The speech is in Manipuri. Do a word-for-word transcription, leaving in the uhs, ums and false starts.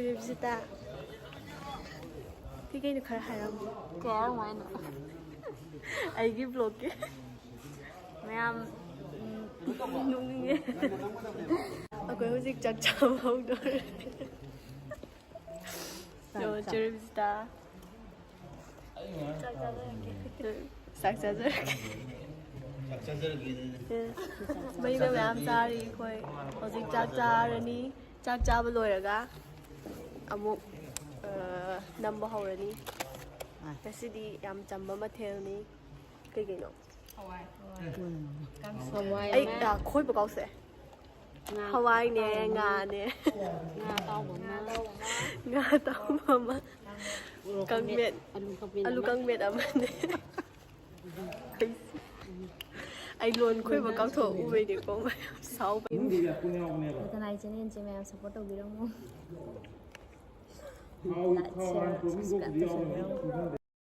ꯔꯤꯞꯁꯤꯇꯥ, ꯀꯩ ꯀꯩꯅꯣ ꯈꯔ ꯍꯥꯏꯔꯝꯃꯣ꯫ ꯀꯌꯥ ꯍꯥꯏꯅꯣ? ꯑꯩꯒꯤ ꯕ꯭ꯂꯣꯛꯀꯤ ꯃꯌꯥꯝ, ꯎꯝ, ꯅꯣꯛꯅꯤꯡꯉꯦ꯫ ꯑꯩꯈꯣꯏ ꯍꯧꯖꯤꯛ ꯆꯥꯛ ꯆꯥꯕ ꯍꯧꯗꯣꯔꯦ꯫ ꯌꯣ, ꯆꯦ ꯔꯤꯞꯁꯤꯇꯥ꯫ ꯆꯥꯛ ꯆꯥꯖꯔꯒꯦ꯫ ꯆꯥꯛ ꯆꯥꯖꯔꯒꯦ꯫ ꯃꯩꯅ ꯃꯌꯥꯝ ꯆꯥꯔꯤ ꯑꯩꯈꯣꯏ꯫ ꯍꯧꯖꯤꯛ ꯆꯥꯛ ꯆꯥꯔꯅꯤ꯫ ꯆꯥꯛ ꯆꯥꯕ ꯂꯣꯏꯔꯒ ꯑꯃꯨꯛ, ꯑ, ꯅꯝꯕ ꯍꯧꯔꯅꯤ꯫ ꯉꯁꯤꯗꯤ ꯌꯥꯝ ꯆꯝꯕ ꯃꯊꯦꯜꯅꯤ꯫ ꯀꯩ ꯀꯩꯅꯣ? ꯍꯋꯥꯏ ꯑꯩ, ꯑꯃ, ꯑ, ꯈꯣꯏꯕ ꯀꯥꯎꯁꯦ꯫ ꯉꯥ ꯍꯋꯥꯏꯅꯦ, ꯑꯇꯥꯎꯕ ꯑꯃ, ꯉꯥꯅꯦ, ꯉꯥ ꯑꯇꯥꯎꯕ ꯑꯃ, ꯉꯥ ꯑꯇꯥꯎꯕ ꯑꯃ, ꯃꯣꯔꯣꯛ ꯀꯪꯃꯦꯠ, ꯑꯃꯦꯠ-, ꯑꯂꯨ ꯀꯪꯃꯦꯠ ꯑꯂꯨ ꯑꯃ꯫ ꯀꯪꯃꯦꯠ ꯑꯃꯅꯦ꯫ ꯑꯩ ꯂꯣꯟ ꯈꯣꯏꯕ ꯀꯥꯎꯊꯣꯛꯎꯕꯩꯅꯦꯀꯣ ꯃꯌꯥꯝ ꯁꯥꯎꯕ꯫ ꯀꯅꯥꯏ ꯆꯦꯅꯦꯜꯁꯦ ꯃꯌꯥꯝ ꯁꯞꯄꯣꯔꯠ ꯇꯧꯕꯤꯔꯝꯃꯣ꯫ Like, share, subscribe ꯇꯧꯁꯟꯕꯤꯔꯝꯃꯣ꯫